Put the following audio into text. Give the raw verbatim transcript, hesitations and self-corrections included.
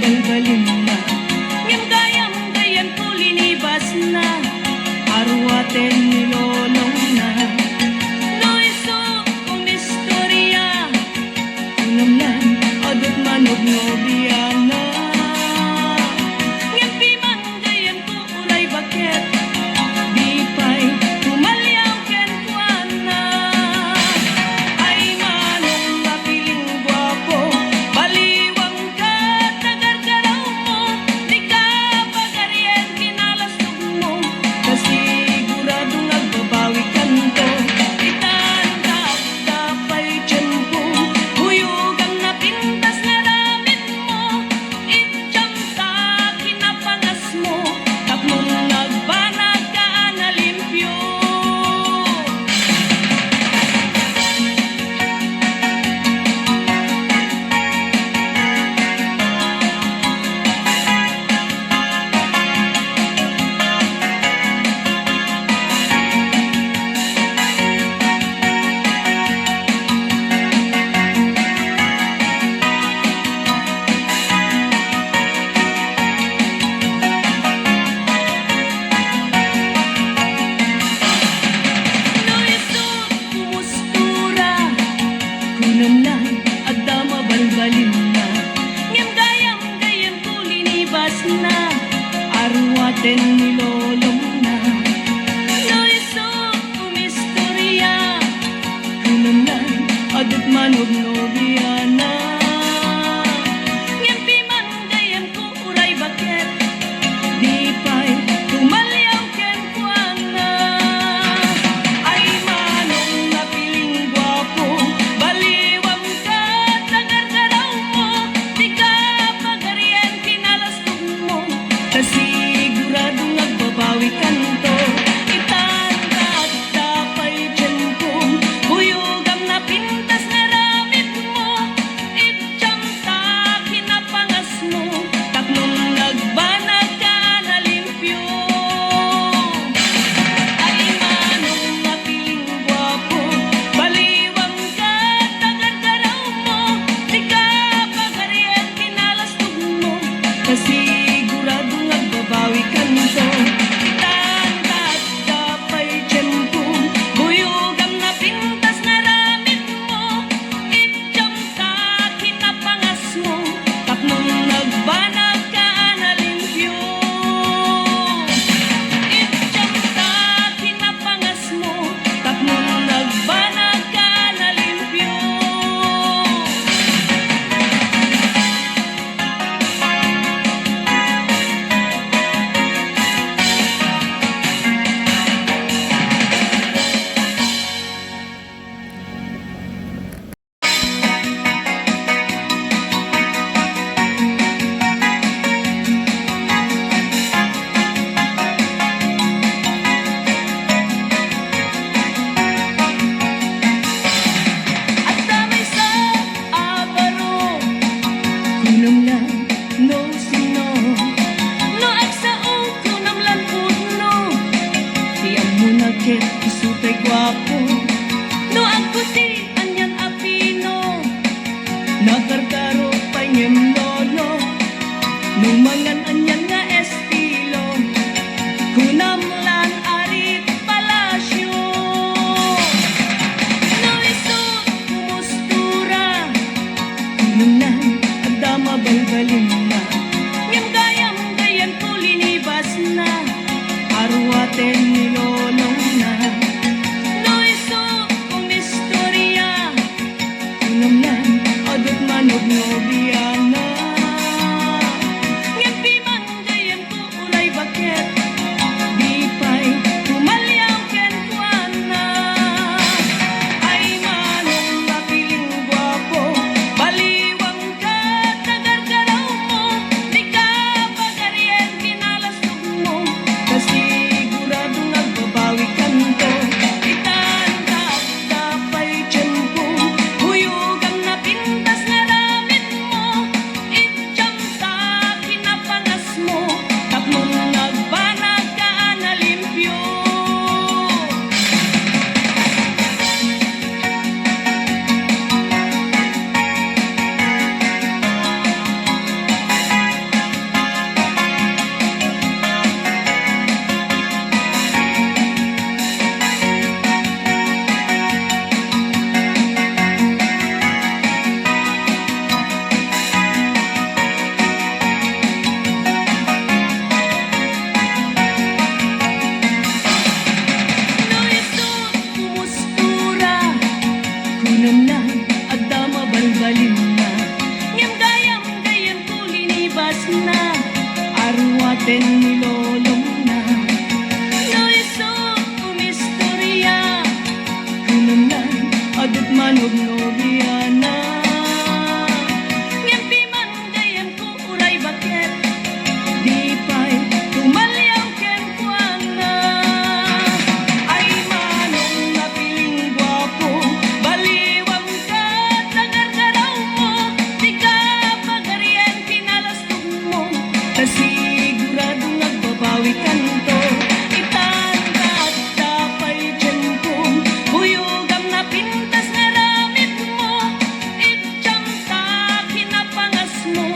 Balbalinna, ngem gayam, gayyemko linibasna, aruaten ni lolongna. No isu umistoria, kunam lan, adut manobnobiana. Ngem piman gayyemko uray baket, di pay tumaliaw kenkuana. Ay manong nga piling guapo, baliwang ket agargarawmo, dika pagarien kinalastogmo, ta sigurado nga agbabawikanto. Itan ta adda pay tiempo, buyogan napintas nga aramidmo, idiam ta kinapangasmo, tapno nagbanag ka a nalimpio. No isu umustura, kunam lan, adda mabalbalinna. Ngem gayam, gayyemko linibasna, aruaten ni lolongna. No isu umistoria, kunam lan, adut manobnobiana. Ngem piman gayyemko uray baket, di pay tumaliaw kenkuana. Ay manong nga piling guapo, baliwam ket agargarawmo, dika pagarien kinalastogmo, ta sigurado nga agbabawikanto. Itan ta adda pay tiempo, buyogam napintas nga aramidmo, idiam ta kinapangasmo, tapno nagbanag ka a nalimpio. Ay manong nga piling guapo, baliwam ket agargarawmo, dika pagarien kinalastogmo, ta sigurado nga agbabawikanto. Itan ta adda pay tiempo, buyogam napintas nga aramidmo, idiam ta kinapangasmo, tapno nagbanag ka a nalimpio. Idiam ta kinapangasmo, tapno nagbanag ka a nalimpio. Adda maysa a baro, kunam lan no sino. No agsao, kunam lan pudno. Ti ammona ket isu tay guapo. No agputi, anian a pino. Nakarkaro pay ngem lolo. No mangan, anian nga estilo. Kunam lan Arit Palacio. No isu umustura, kunam lan adda mabalbalinna. Ngem gayam, gayyemko linibasna, aruaten ni lolongna. No isu umistoria, kunam lan adut manobnobiana. Ngem piman gayyemko uray baket, di pay tumaliaw kenkuana. Ay manong nga piling guapo, baliwam ket agargarawmo, dika pagarien kinalastogmo, ta sigurado nga agbabawikanto. Itan ta adda pay tiempo, buyogam napintas nga aramidmo, Alimna, ngem gayam, gayam ko linibasna, arwaten ni lolomna. No isu umistoria, kunam lang, adut manong nobiana. Ngem piman gayam ko uray baket, di pay tumaliaw kenkuana. Ay manong napiling guapo, baliwam ket nagargarawmo, dika pagarien kinalastogmo, ta siguradong agbabawikanto. Itan ta adda pay tiempo, buyogam napintas nga aramidmo, idiam ta kinapangasmo.